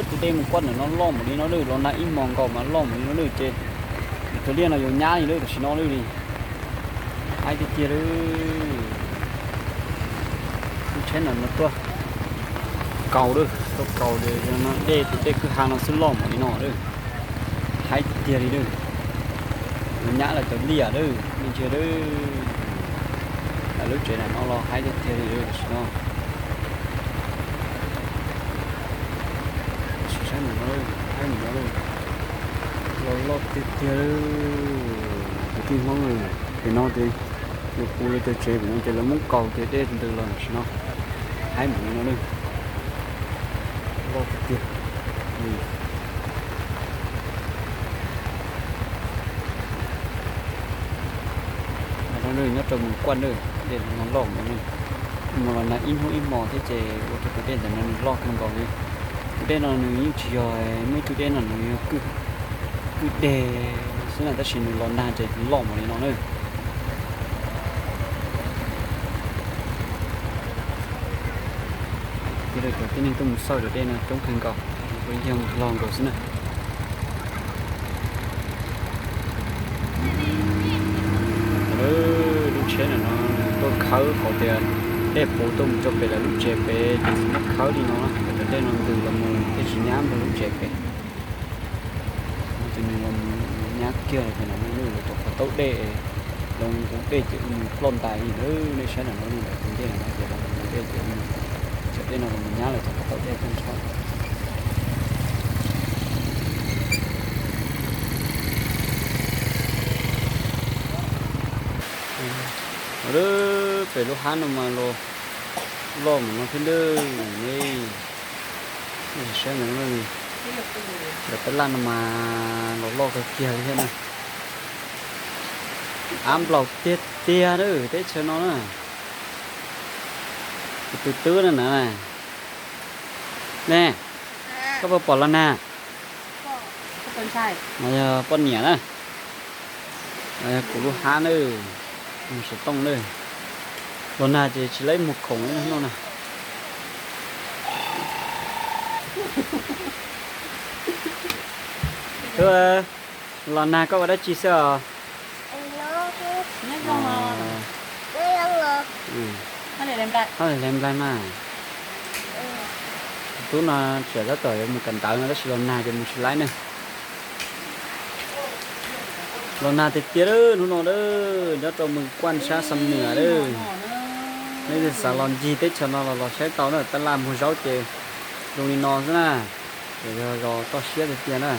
Tus dej mus kuaj ntawm no loj npaum li no lawm, los nag ib hmos nkaus mas loj npaum li no lawm ces tus liaj no yuav nyab li lawm tam sim no lawm li. Haib tiag tiag lawm. Lub tsheb ntawm no tuaj kaus lawm, tuaj kaus ces dej tus dej kwj ha no xwb loj npaum li no lawm. Haib tiag tiag li lawm. Yuav nyab lawm cov liaj lawm, nej ntsia lawm. Lub tsev ntawm no los haib tiag tiag li lawm tam sim no. Saib ntawm no, haib ntawm no, los loj tiag tiag li. Kwv tij Hmoob, pem no ces yus pw yus cov tsev pem no ces lawv muab kaus ces dej ntws los tam sim no. Haib npaum li no lawm. Loj tiag tiag. Nyob rau Mws Kuaj na, dej no loj npaum no. Mus los nag ib hnub ib hmos thiab ces ua rau tus dej ntawm no nws loj kawg nkaus li. Tus dej no nws yeej tsis yog muaj ib tug dej no nws yog kwj deg xwb na, tab sis nws los nag ces loj npaum li no na. Ces cov tib neeg tuaj mus xauj cov dej no coob kawg nkaus, yog mus hlo nkaus xwb na. Lub tsheb ntawm no nws tuaj khawb qhov tias dej puv tuaj mus rau pem lawv lub tsev pem ces nws muab khawb li no, cov dej no ntws los mus thiaj tsis nyab npog lub tsev pem. Ces nws los nyab kiag ces no lub rau qhov taub dej, lawv nqus dej ces ua nws ploj ntais li na. Nej saib ntawm no, tus dej ntawm no ces los nqus dej ces ua nws, cov dej no los nyab lawm rau qhov taub dej tuaj nrho. Pem lub hab no mas los loj mus no thiab lawm ne. Saib ntawm no, cov tab laj no mas los loj kawg kiag li thiab na. Av nplaum tiag tiag na, teb chaws no na. Tus twb na na. Ne, koj puas pom los nag? No yog poj niam na. No yog kuv lub hab na, mus xov tooj na. Los nag ces tsis laib muag khoom li no na. Los nag koj ua dab tsi xwb os? Hle nplaig mas. Tub no tseem tab tom yuav mus kawm ntawv no tab sis los nag ces mus tsis laib ne. Los nag tiag tiag hnub no a, nyob rau Mws Kuaj sab Xam Nwm a. Nej xav los ncig teb chaws no los los saib tau na, tab laj muag zaub ces zoo li no xwb na. Ces yog zos toj siab tiag tiag na.